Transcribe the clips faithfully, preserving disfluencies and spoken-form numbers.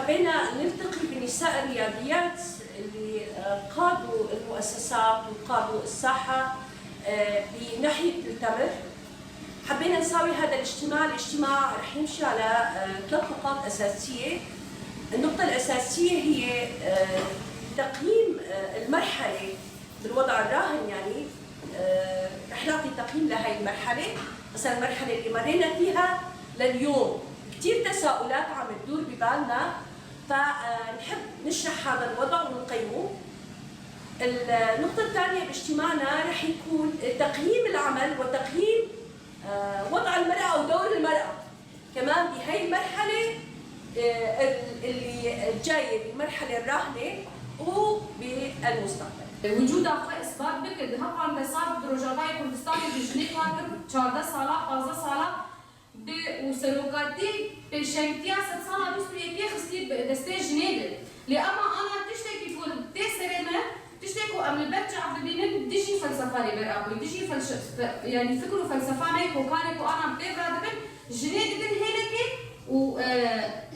حبينا نلتقي بنساء الرياضيات اللي، آه، قادوا المؤسسات وقادوا الساحة، آه، بناحية التمر. حبينا نساوي هذا الاجتماع. الاجتماع رح يمشي على، آه، ثلاث نقاط أساسية. النقطة الأساسية هي، آه، تقييم، آه، المرحلة بالوضع الراهن، يعني، آه، رح نعطي تقييم لهاي المرحلة، مثلًا المرحلة اللي مرينا فيها لليوم. كتير تساؤلات عم تدور ببالنا، فنحب نشرح هذا الوضع ونقيمه. النقطة الثانية باجتماعنا رح يكون تقييم العمل وتقييم، آه، وضع المرأة ودور المرأة كمان بهاي المرحلة، آه، ال-، اللي جاية بالمرحلة الراهنة وبالمستقبل. Wicûda xwe îsbat bike, di heqan desat di Rojavayê Kurdistanê de jinê kar kir, çardeh sala, pazdeh sala, di û serokatî pêşengtiya sedsala bîst û yekê xistî bi destê jinê de. Lê ema ana tiştekî ku tê serê me, tiştê ku em li ber çav dibînin, dijî felsefa Rêber Apoyî, dijî felse-, fe-, yanî fikr û felsefa me yê ku karê ku ana bi pê ve dibin, jinê didin hêlekê û, e,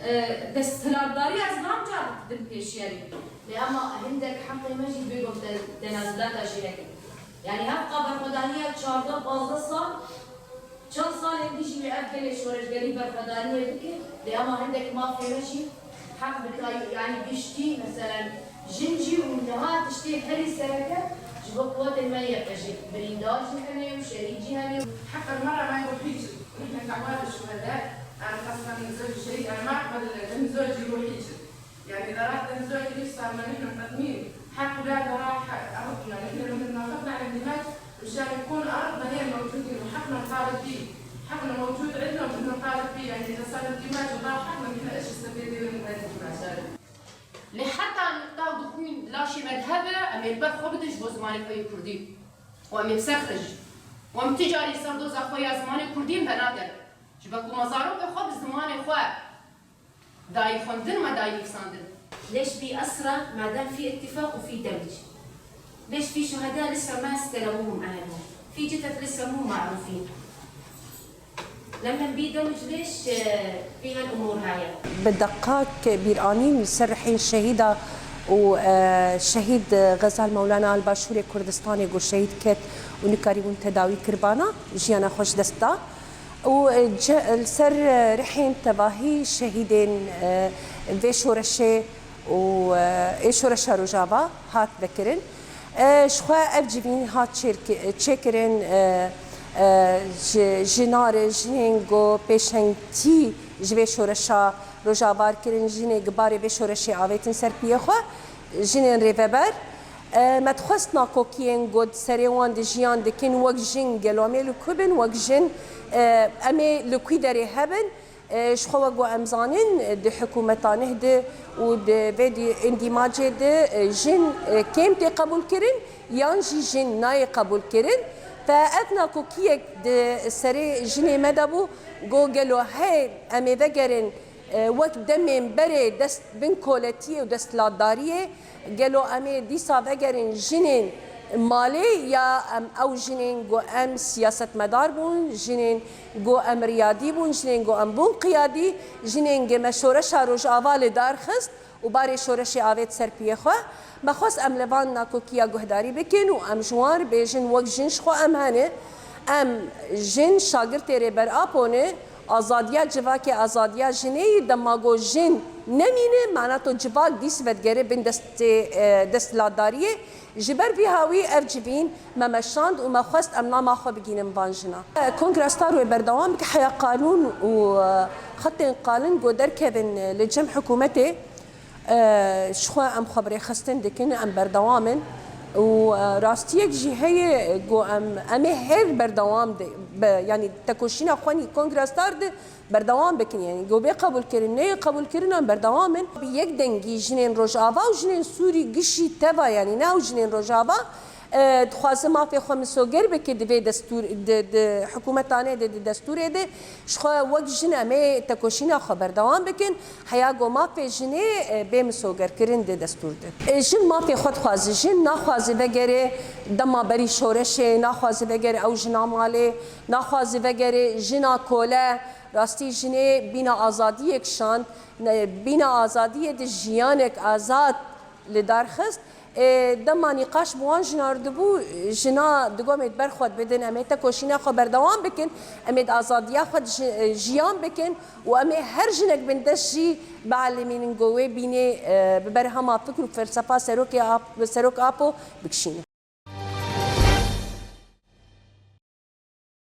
e, desthilatdariya zilam car didin pêşiyarî. Lê ema hindek heqê me jî bêguh de, de nazilata jî heke. Yanî hevqa berxwedaniya çardeh pazdeh sal, çend salên dî jî wê ev gelê şoreşgerî berxwedaniyê bike, lê ema hindek mafê me jî heq bi tay-, yanî giştî, meselen, jin jî û niha tiştê herî sereke ji bo quwetên me Y P J, birîndar jî hene û şehîd jî hene. حق المرأة ما يروح هيك. نحن كأولاد الشهداء، أنا خاصة من زوجي شهيد، أنا ما أقبل إن زوجي يروح هيك. يعني إذا راح زوجي نفسه، أما نحن مقدمين حق أولادنا، راح أرضنا، نحن مثل ما أخذنا على الاندماج مشان يكون أرضنا هي الموجودين وحقنا نطالب فيه، حقنا موجود عندنا وبدنا نطالب فيه. يعني إذا صار اندماج وضاع حقنا، نحن إيش استفيدنا من هذا الاندماج؟ Lê heta niqta û dixwîn laşê me dihebe, em ê li ber xwe bidin ji bo zimanê xwe yê kurdî. Û em ê bi ser xwe jî. Û em ti carî ser doza xwe ya zimanê kurdî venagerin. Ji ber ku me zarokê xwe bi zimanê xwe dayî xwendin, me dayî nivîsandin. ليش في أسرى ما دام في اتفاق وفي دمج؟ ليش في شهداء لسه ما استلموهم أهلهم؟ في جثث لسه مو معروفين. لما نبي دمج ليش، آه، في هالأمور هاي؟ Bi deqak bîranîn li ser rihên şehîda û, e, şehîd Xezal Mewlana li Başûrê Kurdistanê ku şehîd ket û nikarîbûn tedawî kiribana, jiyana xwe ji dest da. Û, e, ce-, li ser, e, rihên tevahî şehîdên, e, vê şoreşê û, e, ê şoreşa Rojava hat vekirin. E, ji xwe ev civîn hat çêrki-, çêkirin, e, e, ji, ji nare jinên ku pêşengtî ji vê şoreşa Rojava kirin, jinê ku barê vê şoreşê avêtin ser piyê xwe, jinên rêveber. E, me dixwest nakokiyên ku di serê wan de jiyan dikin, wek jin gelo em ê li ku bin, wek jin, e, em ê li kwî derê hebin. E, ji xwe wek ku em zanin, di hikûmeta neh de û di vê di îndîmacê de, e, jin, e, kêm tê qebûlkirin, yan jî jin nayê qebûlkirin. Fe ev nakokiyek di serê jinê me de bû, ku gelo hê em ê vegerin, e, wek demên berê dest bin koletiyê û desthilatdariyê, gelo em ê dîsa vegerin jinên malê, ya em ew jinên ku em siyasetmedar bûn, jinên ku em riyadî bûn, jinên ku em bûn qiyadî, jinên ku me şoreşa Rojava li dar xist û barê şoreşê avêt ser piyê xwe? Me xwest em li van nakokiya guhdarî bikin û em ji wan re bêjin, wek jin ji xwe em hene, em jin şagirtê Rêber Apo ne, azadiya civakê, azadiya jinê yî, dema ku jin nemîne, mana to civak dîs vedigere bin destê, e, desthilatdariyê. Ji ber vî hawî ev civîn me meşand û me xwest em nama xwe bigînin van jina. Kongra Star wê berdewam bike, heya qanûn û, e, xetên qalin ku derkevin, e, li cem hikûmetê, e, ji xwe em xwe bi rêxistin dikin, em berdewam in û, e, rastiyek jî heye ku em, em ê her berdewam de, be, yanî tekoşîna xwe nî Kongra Star de berdewam bikin, yanî ku bê qebûlkirin, neyê qebûlkirin, em berdewam in. Bi yek dengî jinên Rojava û jinên Sûrî gişî teva, yanî ne ew jinên Rojava, e, dixwaze mafê xwe misoger bike di vê destûr, di, di hikûmetanê de, di destûrê de, ji xwe wek jin em ê tekoşîna xwe berdewam bikin, heya ku mafê jinê, e, bê misogerkirin di destûr de. E, jin mafê xwe dixwaze, jin naxwaze vegere dema berî şoreşê, naxwaze vegere ew jina malê, naxwaze vegere jina kole, Rastî jinê bîna azadiyê kişand, ne-, bîna azadiyê di jiyanek azad li dar xist. Ê, dema nîqaş bi wan jinar dibû, jina digot em ê di ber xwe bidin, em ê tekoşîna xwe berdewam bikin, em ê di azadiya xwe de ji-, jiyan bikin û em ê her jinek bin dest jî bielîmînin ku wê bînê, e, bi berhema fikr û felsefa Serokê Ap-, Serok Apo bikişîne.